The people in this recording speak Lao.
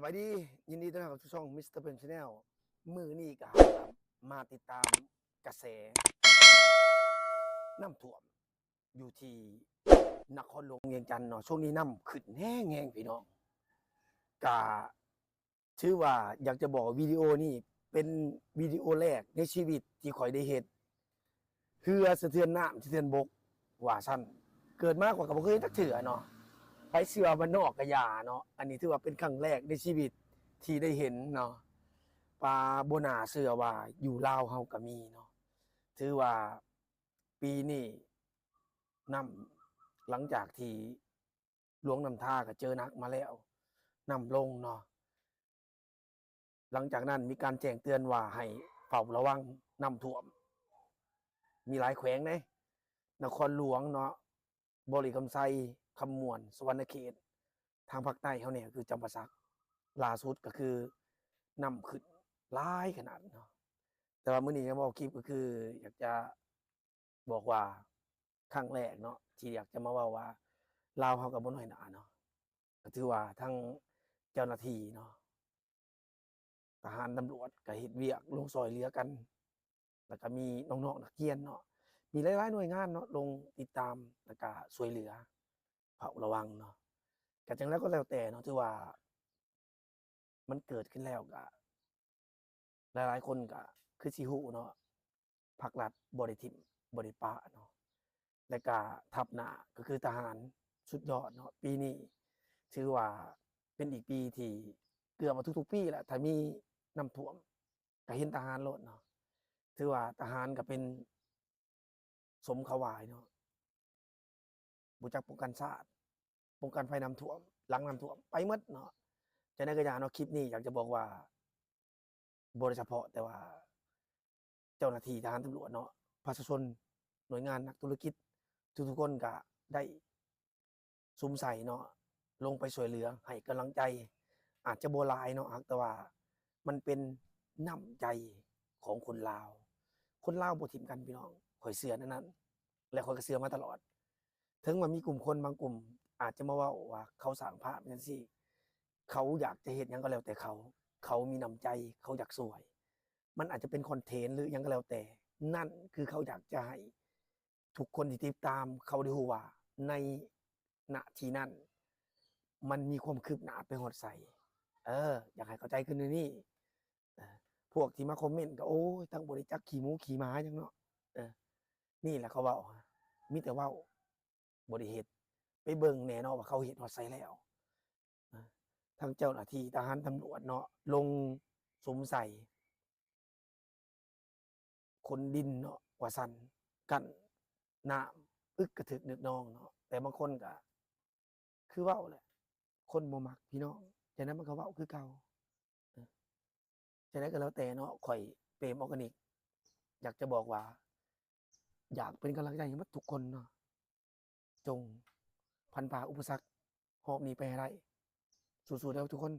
ສະບາຍດີ ຍິນດີຕ້ອນຮັບສູ່ຊ່ອງ Mister Pen Channel. ມື້ນີ້ກໍມາຕິດຕາມກະແສນ້ຳຖ້ວມຢູ່ທີ່ນະຄອນຫຼວງວຽງຈັນເນາະ. ຊ່ວງນີ້ນ້ຳຂຶ້ນແຮງໆ ພີ່ນ້ອງ. ກະຖືວ່າ ຢາກຈະບອກວ່າວິດີໂອນີ້ເປັນວິດີໂອແລກໃນຊີວິດທີ່ຂ້ອຍໄດ້ເຮັດ ເຮືອສະເທືອນນ້ຳສະເທືອນບົກວ່າຊັ້ນ. ເກີດມາຂ້ອຍກໍບໍ່ເຄີຍເຮັດຈັກເທື່ອເນາະ. ໃຜຊິວ່າບ້ານນອກກໍຢ່າເນາະ, ອັນນີ້ຖືວ່າເປັນຄັ້ງແລກໃນຊີວິດທີ່ໄດ້ເຫັນເນາະ. ປາ ບໍ່ໜ້າເຊື່ອວ່າຢູ່ລາວເຮົາກໍມີເນາະ. ຖືວ່າປີນີ້ນ້ຳ ຫຼັງຈາກທີ່ຫຼວງນ້ຳທາກໍເຈີໜັກມາແລ້ວ, ນ້ຳລົງເນາະ. ຫຼັງຈາກນັ້ນມີການແຈ້ງເຕືອນວ່າໃຫ້ເຝົ້າລະວັງນ້ຳຖ້ວມ, ມີຫຼາຍແຂວງເດ້, ນະຄອນຫຼວງເນາະ, ບໍລິຄຳໄຊ, ຄຳມ່ວນ, ສະຫວັນນະເຂດ, ທາງພາກໃຕ້ເຮົານີ້ກໍຄືຈຳປາສັກ. ລ່າສຸດກໍຄືນ້ຳຂຶ້ນຫຼາຍຂະໜາດເນາະ. ແຕ່ວ່າມື້ນີ້ຈະມາເວົ້າຄລິບກໍຄືຢາກຈະ ບອກວ່າຄັ້ງແລກເນາະ ທີ່ຢາກຈະມາເວົ້າວ່າ ລາວເຮົາກໍບໍ່ນ້ອຍໜ້າເນາະ, ກໍຖືວ່າທັງເຈົ້າໜ້າທີ່ເນາະ ທະຫານ ຕຳຫຼວດ ກໍເຮັດວຽກລົງຊ່ອຍເຫຼືອກັນ, ແລ້ວກໍມີນ້ອງໆນັກຮຽນເນາະ ມີຫຼາຍໆໜ່ວຍງານເນາະ ລົງຕິດຕາມ ແລ້ວກໍຊ່ວຍເຫຼືອເຝົ້າລະວັງເນາະ. ກໍຈັ່ງໃດກໍແລ້ວແຕ່ເນາະ ຖືວ່າ ມັນເກີດຂຶ້ນແລ້ວກະ ຫຼາຍໆຄົນກະຄືຊິຮູ້ເນາະ, ພາກລັດບໍ່ໄດ້ຖິ້ມບໍ່ໄດ້ປະເນາະ ແລະກະທັບໜ້າກໍຄືທະຫານສຸດຍອດເນາະ. ປີນີ້ຖືວ່າເປັນອີກປີທີ່ເກືອບວ່າທຸກໆປີແຫຼະ ຖ້າມີນ້ຳຖ້ວມກະເຫັນທະຫານໂລດເນາະ. ຖືວ່າທະຫານກະເປັນ ສົມເຂົາຫວາຍເນາະ, ບໍ່ຈັກປ້ອງກັນຊາດ, ປ້ອງກັນໄພນ້ຳຖ້ວມ, ຫຼັງນ້ຳຖ້ວມ ໄປໝົດເນາະ. ຈັ່ງໃດກໍຢ່າເນາະ, ຄລິບນີ້ຢາກຈະບອກວ່າ ບໍ່ໄດ້ສະເພາະແຕ່ວ່າເຈົ້າໜ້າທີ່ທະຫານຕຳຫຼວດເນາະ, ປະຊາຊົນ, ໜ່ວຍງານ, ນັກທຸລະກິດ ທຸກໆຄົນກະໄດ້ ສຸມໃສ່ເນາະ, ລົງໄປຊ່ວຍເຫຼືອໃຫ້ກຳລັງໃຈ, ອາດຈະບໍ່ຫຼາຍເນາະ, ຫາກແຕ່ວ່າມັນເປັນນ້ຳໃຈຂອງຄົນລາວ. ຄົນລາວບໍ່ຖິ້ມກັນພີ່ນ້ອງ, ຂ້ອຍເຊື່ອແນວນັ້ນ ແລະຂ້ອຍກໍເຊື່ອມາຕະຫຼອດ. ເຖິງວ່າມີກຸ່ມຄົນບາງກຸ່ມອາດຈະມາເວົ້າວ່າເຂົາສ້າງພາບຈັ່ງຊີ້, ເຂົາຢາກຈະເຮັດຫຍັງກໍແລ້ວແຕ່ເຂົາ, ເຂົາມີນ້ຳໃຈ, ເຂົາຢາກຊ່ວຍ, ມັນອາດຈະເປັນຄອນເທັນ ຫຼື ຫຍັງກໍແລ້ວແຕ່, ນັ້ນຄືເຂົາຢາກຈະໃຫ້ ທຸກຄົນທີ່ຕິດຕາມເຂົາໄດ້ຮູ້ວ່າ ໃນນະທີ່ນັ້ນ ມັນມີຄວາມຄືບໜ້າໄປຮອດໃສ. ເອີ ຢາກໃຫ້ເຂົ້າໃຈຂຶ້ນແນວນີ້. ເອີ ພວກທີ່ມາຄອມເມັນກໍ ໂອ້ຍ ທັງບໍ່ໄດ້ຈັກຂີ້ໝູຂີ້ໝາຫຍັງເນາະ. ເອີ ນີ້ແຫຼະເຂົາເວົ້າ, ມີແຕ່ເວົ້າ ບໍ່ໄດ້ເຮັດ. ໄປເບິ່ງແດ່ເນາະວ່າເຂົາເຮັດຮອດໃສແລ້ວ. ເອີ ທັງເຈົ້າໜ້າທີ່ທະຫານຕຳຫຼວດເນາະ ລົງສຸມໃສ່ ຂົນດິນເນາະ ວ່າຊັ້ນ, ກັ້ນນ້ຳ ອຶກກະທຶກນຶກນອງເນາະ. ແຕ່ບາງຄົນກະຄືເວົ້າແຫຼະ, ຄົນບໍ່ມັກພີ່ນ້ອງ, ຈັ່ງໃດມັນກໍເວົ້າຄືເກົ່າ. ເອີ ຈັ່ງໃດກໍແລ້ວແຕ່ເນາະ, ຂ້ອຍ ເປມ Organic ຢາກຈະບອກວ່າ ຢາກເປັນກຳລັງໃຈໃຫ້ໝົດທຸກຄົນເນາະ, ຈົ່ງພັນຜ່າອຸປະສັກຮອບນີ້ໄປໃຫ້ໄດ້. ສູ້ໆເດີທຸກຄົນ.